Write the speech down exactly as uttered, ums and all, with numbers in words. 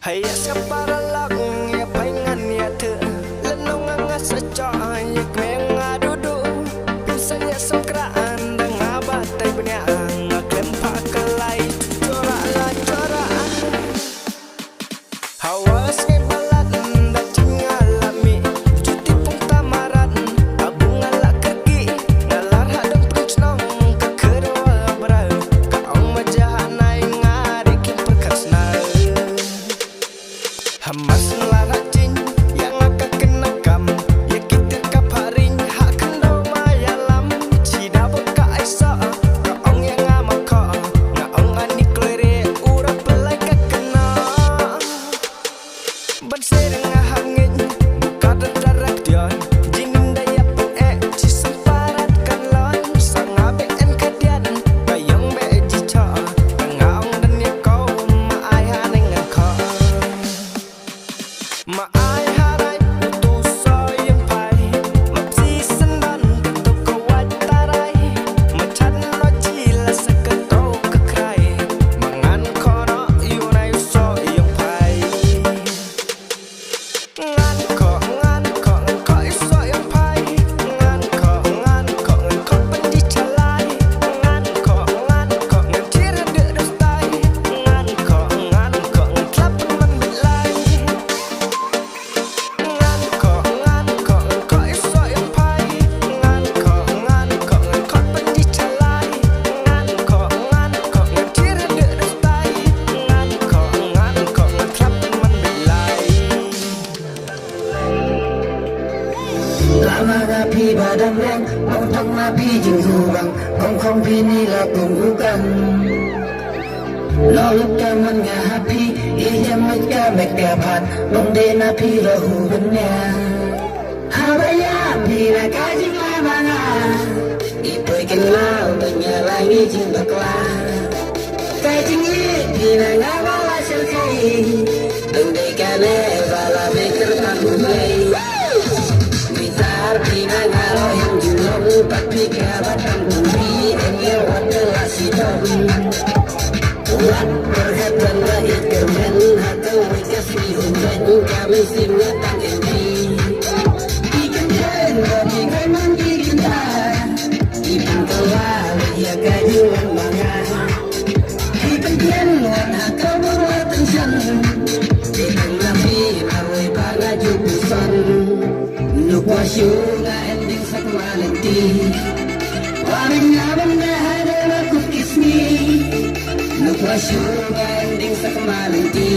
Haya sngap paralok, ïa phai ngan ïa theh. Lano nga nga sa chok, ïa kmeng nga dudu. Pynsan ïa sngap kra anda nga ba tai bniah, nga klem pha kalai. Chora la chora. Hawa sngap balat, da ching nga la mi. Juti pung tamarat, abu nga la kerki. Nga lar ha dong pung chnong, ka kher wa bra. Ka ong ma jahanai nga ri kim perkhas na. Hamas la rajin, ïa nga ka kena kam, ïa kita ka pharing, ha khyndaw ma ïa lam, chi da bok ka ai sa, ka ong ïa nga ma kha, nga ong ani kloi re, u ra pelai ka kena. Ban sering nga hangin, ka da darak dion, jingin da ïa pen e, chi semparat kan lon, sa nga be en ka dian, ka yong be e ji cha, ka nga ong dan ïa kau, ma ai ha neng ngan kha. Ma ai harai, utu soi ïeng phai. Ma psi sendan, tu ko wat tarai. Ma chan no ji la sa ka to ka krai. Ma ngan ko no, yu nai soi ïeng phai. Ngan ko, ngan ko, ngan ko i soi ïeng phai. Ngan ko, ngan ko, ngan ko pen ji chalai. Ngan ko, ngan ko, ngan chir de de stai. Ngan ko, ngan ko, ngan tlap man bit lai. Ngan ko, ngan ko, ngan ko i soi ïeng phai. Ngan ko, ngan ko, ngan ko pen ji chalai. Ngan ko, ngan ko, ngan chir de de stai. Ngan ko, ngan ko, ngan tlap man bit lai. Lama nga phi ba dang reng, ong thong ma phi jing hu bang, ong khong phi ni la kum u kam. Lo lut ka man nga ha phi, i jam met ka met ka phat, ong de na phi lo hu ben nia. Ha ba ya phi na ka jing la ma nga. I poi ken lau ben nia la ngi jing bakla. Ka jingïeit phi na nga ba la syrkhei. Dang dei kane ba la beh kyrpang U Blei. Bitar phi na nga lo him jingong, pat phi ka ba tam kum phi, em ïa wat ka la shitom. Wat pyrkhat ban la ïeit kyrmen, ha kawei ka sngi hun beiñ, ka mynsiem nga tang em phi. Phi kynthen ba phi khlem man phi kynta. Phi pynkylla ïa ka jingwan ma nga. Phi pyntian wat ha ka bor wa tyngshaiñ. Phi pynlong phi marwei ba nga ju pynsan. Nuk wa shu nga ending sak ma lynti. Wa ring nga ban da ha da la kut ki sngi. Nuk wa shu nga ending sak ma lynti.